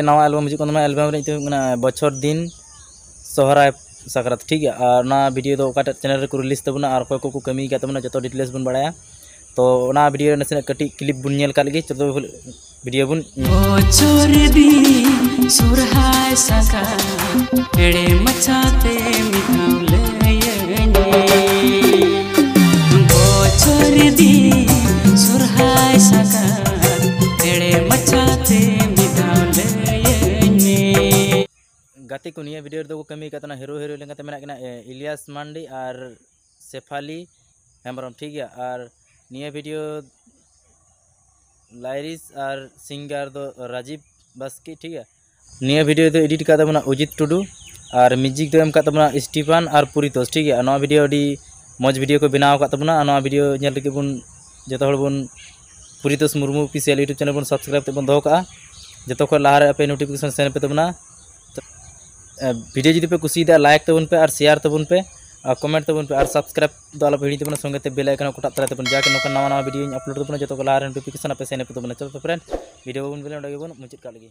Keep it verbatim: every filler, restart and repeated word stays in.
ᱱᱟᱣᱟ ᱟᱞᱵᱟᱢ ᱦᱤᱡᱩᱜ ᱠᱟᱱ ᱛᱟᱵᱚᱱᱟ, ᱟᱞᱵᱟᱢ ᱨᱮᱭᱟᱜ ᱧᱩᱛᱩᱢ ᱦᱩᱭᱩᱜ ᱠᱟᱱᱟ ᱵᱚᱪᱷᱚᱨ ᱫᱤᱱ ᱥᱚᱦᱨᱟᱭ ᱥᱟᱠᱨᱟᱛ, ᱴᱷᱤᱠ ᱜᱮᱭᱟ᱾ ᱟᱨ ᱚᱱᱟ ᱵᱷᱤᱰᱤᱭᱳ ᱫᱚ ᱚᱠᱟᱴᱟᱜ ᱪᱮᱱᱮᱞ ᱨᱮᱠᱚ ᱨᱤᱞᱤᱡᱽ ᱛᱟᱵᱚᱱᱟ ᱟᱨ ᱚᱠᱚᱭ ᱠᱚᱠᱚ ᱠᱟᱹᱢᱤ ᱟᱠᱟᱫ ᱛᱟᱵᱚᱱᱟ, ᱡᱚᱛᱚ ᱰᱤᱴᱮᱞᱥ ᱵᱚᱱ ᱵᱟᱲᱟᱭᱟ᱾ ᱛᱚ ᱚᱱᱟ ᱵᱷᱤᱰᱤᱭᱳ ᱨᱮ ᱱᱟᱥᱮᱱᱟᱜ ᱠᱟᱹᱴᱤᱡ ᱠᱞᱤᱯ ᱵᱚᱱ ᱧᱮᱞ ᱠᱟᱜ ᱞᱮᱜᱮ᱾ ᱪᱚᱞᱚ ᱵᱷᱤᱰᱤᱭᱳ ᱵᱚᱱ ᱵᱚᱪᱷᱚᱨ ᱫᱤᱱ ᱥᱚᱨᱦᱟᱭ ᱥᱟᱠᱨᱟᱛ, ᱮᱲᱮ ᱢᱟᱪᱷᱟᱛᱮ ᱢᱤᱫ ᱫᱷᱟᱣ ᱞᱟᱹᱭᱟᱹᱧ ᱢᱮ᱾ ᱵᱚᱪᱷᱚᱨ ᱫᱤᱱ ᱥᱚᱨᱦᱟᱭ ᱥᱟᱠᱨᱟᱛ, ᱮᱲᱮ ᱢᱟᱪᱷᱟᱛᱮ ᱢᱤᱫ ᱫᱷᱟᱣ ᱞᱟᱹᱭᱟᱹᱧ ᱢᱮ᱾ ᱜᱟᱛᱮ ᱠᱚ, ᱱᱤᱭᱟᱹ ᱵᱷᱤᱰᱤᱭᱳ ᱨᱮᱫᱚ ᱠᱚ ᱠᱟᱹᱢᱤ ᱟᱠᱟᱫ ᱛᱟᱦᱮᱱᱟ, ᱦᱤᱨᱳ ᱦᱤᱨᱳᱭᱤᱱ ᱞᱮᱠᱟᱛᱮ ᱢᱮᱱᱟᱜ ᱠᱤᱱᱟ, ᱮ, ᱤᱞᱤᱭᱟᱥ ᱢᱟᱱᱰᱤ ᱟᱨ ᱥᱮᱯᱷᱟᱞᱤ ᱦᱮᱢᱵᱨᱚᱢ, ᱴᱷᱤᱠ ᱜᱮᱭᱟ᱾ ᱟᱨ ᱱᱤᱭᱟᱹ ᱵᱷᱤᱰᱤᱭᱳ ᱞᱟᱭᱨᱤᱥ ᱟᱨ ᱥᱤᱝᱜᱟᱨ ᱫᱚ ᱨᱟᱡᱤᱵᱽ ᱵᱟᱥᱠᱮ, ᱴᱷᱤᱠ ᱜᱮᱭᱟ᱾ ᱱᱤᱭᱟᱹ ᱵᱷᱤᱰᱤᱭᱳ ᱫᱚ ᱮᱰᱤᱴ ᱟᱠᱟᱫ ᱛᱟᱵᱚᱱᱟ ᱚᱡᱤᱛ ᱴᱩᱰᱩ ᱟᱨ ᱢᱤᱣᱡᱤᱠ ᱫᱚ ᱮᱢ ᱟᱠᱟᱫ ᱛᱟᱵᱚᱱᱟ ᱥᱴᱤᱯᱷᱟᱱ ᱟᱨ ᱯᱩᱨᱤᱛᱳᱥ, ᱴᱷᱤᱠ ᱜᱮᱭᱟ᱾ ᱱᱚᱣᱟ ᱵᱷᱤᱰᱤᱭᱳ ᱟᱹᱰᱤ ᱢᱚᱡᱽ ᱵᱷᱤᱰᱤᱭᱳ ᱠᱚ ᱵᱮᱱᱟᱣ ᱟᱠᱟᱫ ᱛᱟᱵᱚᱱᱟ᱾ ᱟᱨ ᱱᱚᱣᱟ ᱵᱷᱤᱰᱤᱭᱳ ᱧᱮᱞ ᱞᱟᱹᱜᱤᱫ ᱵᱚᱱ ᱡᱚᱛᱚ ᱦᱚᱲ ᱵᱚᱱ ᱯᱩᱨᱤᱛᱳᱥ ᱢᱩᱨᱢᱩ ᱚᱯᱷᱤᱥᱤᱭᱟᱞ ᱭᱩᱴᱩᱵᱽ ᱪᱮᱱᱮᱞ ᱵᱚᱱ ᱥᱟᱵᱥᱠᱨᱟᱭᱤᱵᱽ ᱛᱮ ᱵᱚᱱ ᱫᱚᱦᱚ ᱠᱟᱜᱼᱟ᱾ ᱡᱚᱛᱚ ᱠᱷᱚᱱ ᱞᱟᱦᱟ ᱨᱮ ᱟᱯᱮ ᱱᱳᱴᱤᱯᱷᱤᱠᱮᱥᱚᱱ ᱥᱮᱱ ᱯᱮ ᱛᱟᱵᱚᱱᱟ᱾ ᱮ, ᱵᱷᱤᱰᱤᱭᱳ ᱡᱩᱫᱤ ᱯᱮ ᱠᱩᱥᱤᱭᱮᱫᱟ, ᱞᱟᱭᱤᱠ ᱛᱟᱵᱚᱱ ᱯᱮ ᱟᱨ ᱥᱮᱭᱟᱨ ᱛᱟᱵᱚᱱ ᱯᱮ ᱟᱨ ᱠᱚᱢᱮᱱᱴ ᱛᱟᱵᱚᱱ ᱯᱮ ᱟᱨ ᱥᱟᱵᱥᱠᱨᱟᱭᱤᱵᱽ ᱫᱚ ᱟᱞᱚ ᱯᱮ ᱦᱤᱲᱤᱧ ᱛᱟᱵᱚᱱᱟ, ᱥᱚᱸᱜᱮ ᱛᱮ ᱵᱮᱞ ᱟᱭᱠᱚᱱ ᱠᱚᱴᱟᱜ ᱛᱟᱨᱟᱭ ᱛᱟᱵᱚᱱ, ᱡᱟᱠᱮ ᱱᱚᱝᱠᱟᱱ ᱱᱟᱣᱟ ᱱᱟᱣᱟ ᱵᱷᱤᱰᱤᱭᱳᱧ ᱟᱯᱞᱳᱰ ᱛᱟᱵᱚᱱᱟ, ᱡᱚᱛᱚ ᱠᱚ ᱞᱟᱦᱟ ᱨᱮ ᱱᱳᱴᱤᱯᱷᱤᱠᱮᱥᱚᱱ ᱟᱯᱮ ᱥᱮᱱ ᱯᱮ ᱛᱟᱵᱚᱱᱟ᱾ ᱪᱚᱞᱚ ᱛᱚ ᱯᱷᱨᱮᱱᱰ, ᱵᱷᱤᱰᱤᱭᱳ ᱵᱟᱵᱚᱱ ᱵᱮᱞᱟ, ᱚᱸᱰᱮ ᱜᱮᱵᱚᱱ ᱢᱩᱪᱟᱹᱫ ᱠᱟᱜ ᱞᱮᱜᱮ᱾